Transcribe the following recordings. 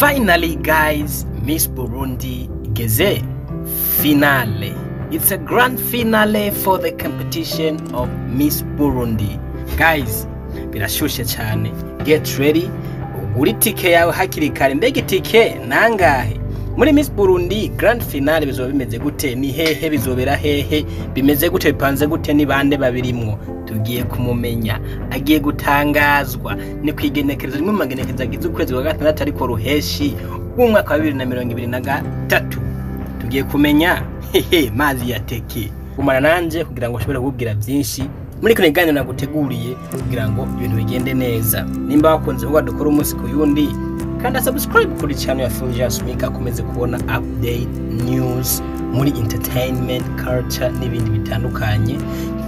Finally, guys, Miss Burundi igeze finale. It's a grand finale for the competition of Miss Burundi. Guys, birashushe cyane. Get ready. Ugura itike yawe hakiri kare. Mbega itike nangahe? Muri Miss Burundi grand finale bizoba bimeze gute? Ni hehe bizobera hehe? Bimeze gute, bipanze gute, ni bande babirimwo? Tugiye kumumenya. Agiye gutangazwa. Ni kwigenekerezo rimwe mu magenekerezo agize ukwezi kwa gatandatu, ariko ruheshi, w'umwaka wa 2023. Tugiye kumenya hehe mazi yateke. Gumana nanje kugira ngo ushobore kukubwira byinshi muri kino kiganiro naguteguriye kugira ngo ibintu bigende neza. Nimba wakunze kuba dukora umunsi ku yundi, kanda subscribe kuri channel ya Fulgence Mika, akomeze kubona update news muri entertainment, culture n'ibindi bitandukanye.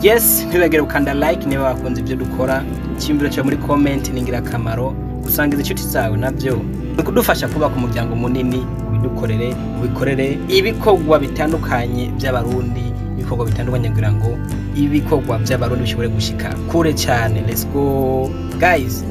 Yes, ntibagire gukanda like niba wakunze ibyo dukora. Icyumviro cyawe muri comment ni ingirakamaro. Gusangiza inshuti zawe nabyo ni kudufasha kubaka umuryango munini. Ubidukorere, ubikorere ibikorwa bitandukanye by'Abarundi, ibikorwa bitandukanye kugira ngo ibikorwa by'Abarundi bishobore gushika kure cyane. Let's go, guys.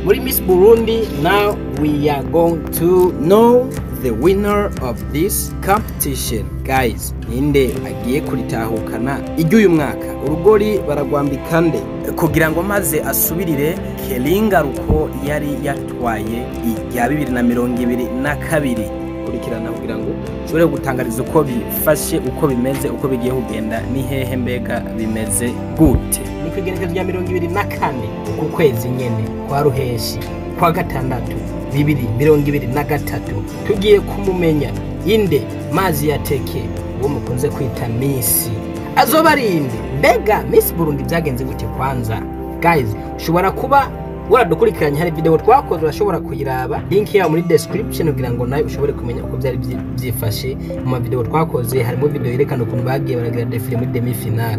Muri Miss Burundi, now we are going to know the winner of this competition. Guys, ninde agiye kuritahukana iry'uyu mwaka? Urugori baragwambika nde kugira ngo maze asubirire Kelinga Ruko yari yatwaye irya 2022? Kurikirana kugira ngo ushobore gutangariza uko bifashe, uko bimeze, uko bigiye kugenda, ni hehe, mbega bimeze gute. Ni kwigenekerezo rya 24 uku kwezi nyene kwa ruheshi kwa gatandatu 2023. Tugiye kumumenya inde mazi yateke, uwo mukunze kwita Miss, azoba ari inde? Mbega Miss Burundi byagenze gute kwanza? Guys, ushobora kuba waradukurikiranye, hari video twakoze, urashobora kuyiraba, link yayo muri description, kugira ngo nawe ushobore kumenya uko byari byifashe. Mu ma video twakoze harimo video yerekana ukuntu bagiye baragira défilé muri demi finale.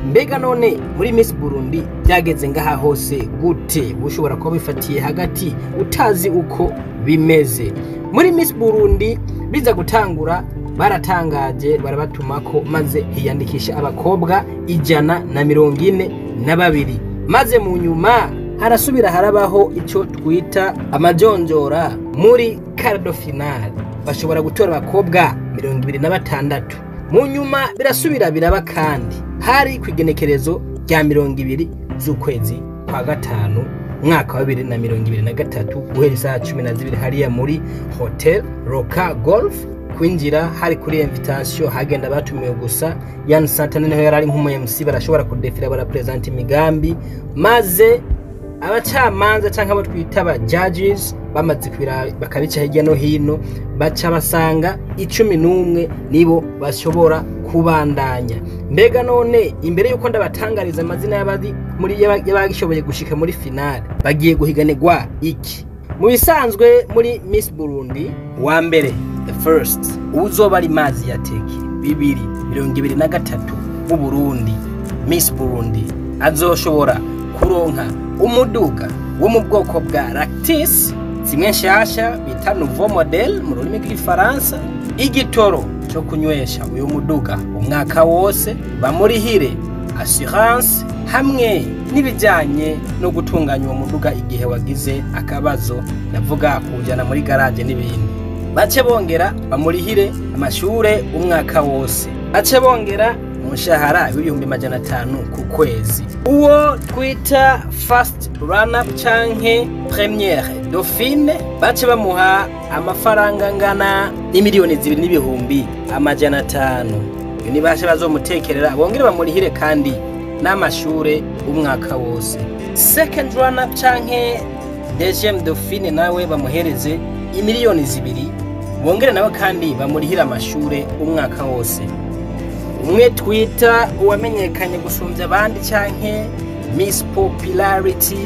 Mbega none muri Miss Burundi byageze ngaha hose gute? Ushobora kuba bifatiye hagati utazi uko bimeze. Muri Miss Burundi biza gutangura, baratangaje, barabatumako, maze hiyandikisha abakobwa 142, maze mu nyuma harasubira harabaho icyo twita amajonjora. Muri quart de finale bashobora gutora abakobwa 26. Mu nyuma birasubira biraba kandi, hari ku igenekerezo rya 20 z'ukwezi kwa gatanu mwaka wa 2023, guhera isaha 12 hariya muri Hotel Roca Golf. Kwinjira hari kuri invitation, hagenda batumiwe gusa. Yan Santana niho yari ari nk'umu MC. Barashobora kudefira, barapresenta imigambi, maze abacamanza cyangwa abo twita aba judges bamaze kwira bakabica hirya no hino, baca basanga 11 nibo bashobora kubandanya. Mbega none imbere yuko ndabatangariza amazina y'abari muri y'abagishoboye gushika muri finale, bagiye guhiganirwa iki? Mu bisanzwe muri Miss Burundi, wa mbere, the first, uzoba ari mazi ya teke 2023 w'u Burundi, Miss Burundi, azoshobora kuronka umuduga wo mu bwoko bwa Ractis, zimwe nshasha bita nouveau modèle mu rurimi rw'Igifaransa, igitoro cyo kunywesha uyu muduga umwaka wose, bamurihire assurance hamwe n'ibijyanye no gutunganya uwo muduga igihe wagize akabazo, ndavuga kuwujyana muri garage n'ibindi. Bace bongera bamurihire amashure umwaka wose, bace bongera umushahara w'500,000 ku kwezi. Uwo twita first runner up canke première dauphine, bace bamuha amafaranga angana n'2,500,000. Iyo nibashe bazomutekerera, bongere bamurihire kandi n'amashure umwaka wose. Second runner up canke deuxième dauphine nawe bamuhereze 2 miliyoni, bongere nawe kandi bamurihire amashure umwaka wose. Umwe twita uwamenyekanye gusumbya abandi canke Miss Popularity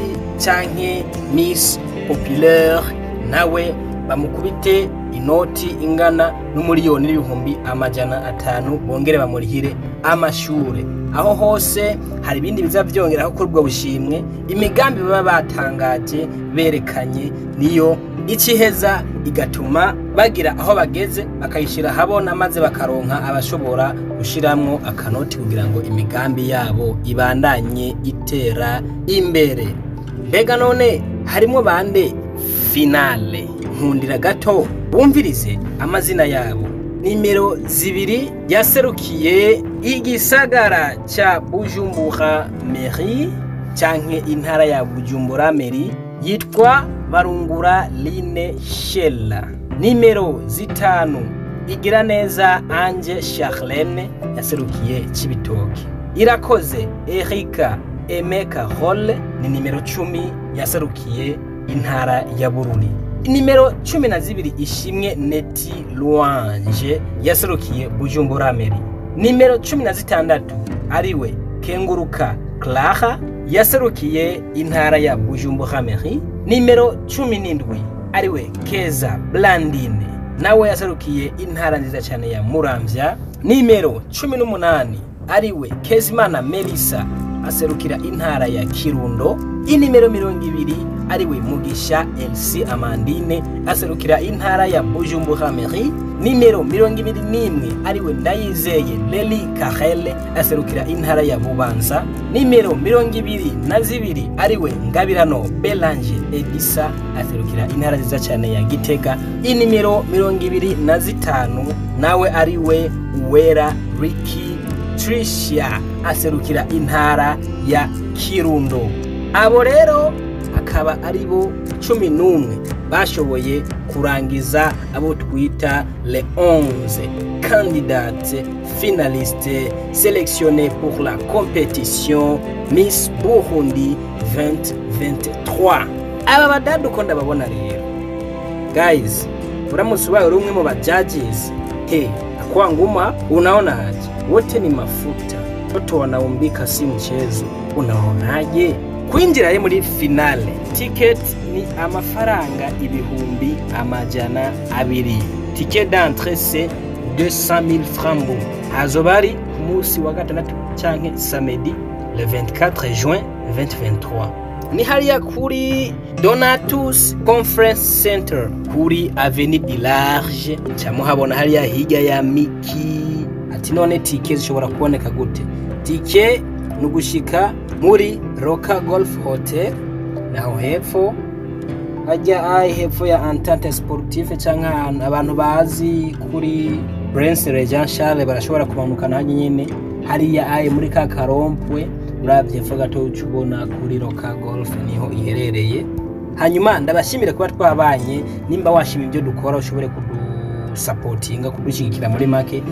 canke Miss Populaire, nawe bamukubite inoti ingana n'1,500,000, bongere bamurihire amashure. Aho hose hari ibindi biza byongeraho kuri ubwo bushimwe. Imigambi baba batangaje berekanye niyo ikiheza igatuma bagira aho bageze, bakayishyira ahabona, maze bakaronka abashobora gushiramwo akanoti kugira ngo imigambi yabo ibandanye itera imbere. Mbega none harimo bande finale? Nkundira gato wumvirize amazina yabo. Nimero 2 yaserukiye igisagara ca Bujumbura Mairie canke intara ya Bujumbura Mairie, yitwa Barungura Line Shella. Nimero 5 Igiraneza Ange Charlene yaserukiye Cibitoke. Irakoze Erika Emeka Hall ni nimero 10 yaserukiye intara ya Bururi. Nimero 12 Ishimwe Neti Louange yaserukiye Bujumbura Mairie. Nimero 16 ariwe Kenguruka Clara yaserukiye intara ya Bujumbura Mairie. Nimero 17 ariwe Keza Blandine nawe yaserukiye intara nziza cyane ya Muramvya. Nimero 18 ariwe Kezimana Melissa aserukira intara ya Kirundo. Inimero 20 ariwe Mugisha Elsie Amandine aserukira intara ya Bujumbura Mairie. Nimero 21 ariwe Ndayizeye Leli Karele aserukira intara ya Bubanza. Nimero 22 ariwe Ngabirano Belange Edisa aserukira intara nziza cyane ya Gitega. Inimero 25 nawe ariwe Uwera Ricky Tricia aserukira intara ya Kirundo. Abo rero akaba aribo 11 bashoboye kurangiza abo twita les 11 candidates finalistes sélectionnés pour la compétition Miss Burundi 2023. Aba badadu ko ndababona rero guys, uramutse ubaye uri umwe mu ba judges, he akwanguma unaona aje? Wote ni mafuta, wote wanaumbika, si mchezo. Unaonaje? Kwinjira ye muri finale, ticket ni amafaranga 200,000. Ticket d'entrée c'est 200,000 francs. Hazoba ari ku munsi wa gatandatu canke samedi le 24 juin 2023. Ni hariya kuri Donatus Conference Center kuri Avenue du Large, muhabona hariya hirya ya Miki. Ati none tike zishobora kuboneka gute? Tike ni ugushika muri Roca Golf Hotel, naho hepfo hajya ai hepfo ya Entente Sportive, canke ahantu abantu bazi kuri Prince Regent Charles barashobora kumanukana hajya nyene hariya ai muri ka karompwe, uravye hepfo gato uca ubona kuri Roca Golf niho iherereye. Hanyuma ndabashimira kuba twabanye. Nimba washima ibyo dukora ushobore kudusapotinga, kudushyigikira muri make,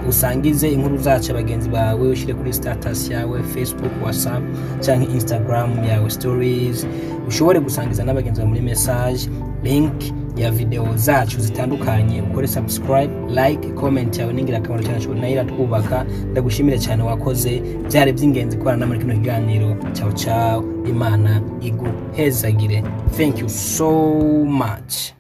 usangize inkuru zacu abagenzi bawe, ushyire kuri status yawe Facebook, WhatsApp canke Instagram yawe stories, ushobore gusangiza n'abagenzi bawe muri message link ya video zacu zitandukanye, ukore subscribe, like, comment yawe ni ingirakamaro cyane, nayo iratwubaka. Ndagushimire cyane, wakoze, byari by'ingenzi kubana muri kino kiganiro. Ciao ciao, Imana iguhezagire. Thank you so much.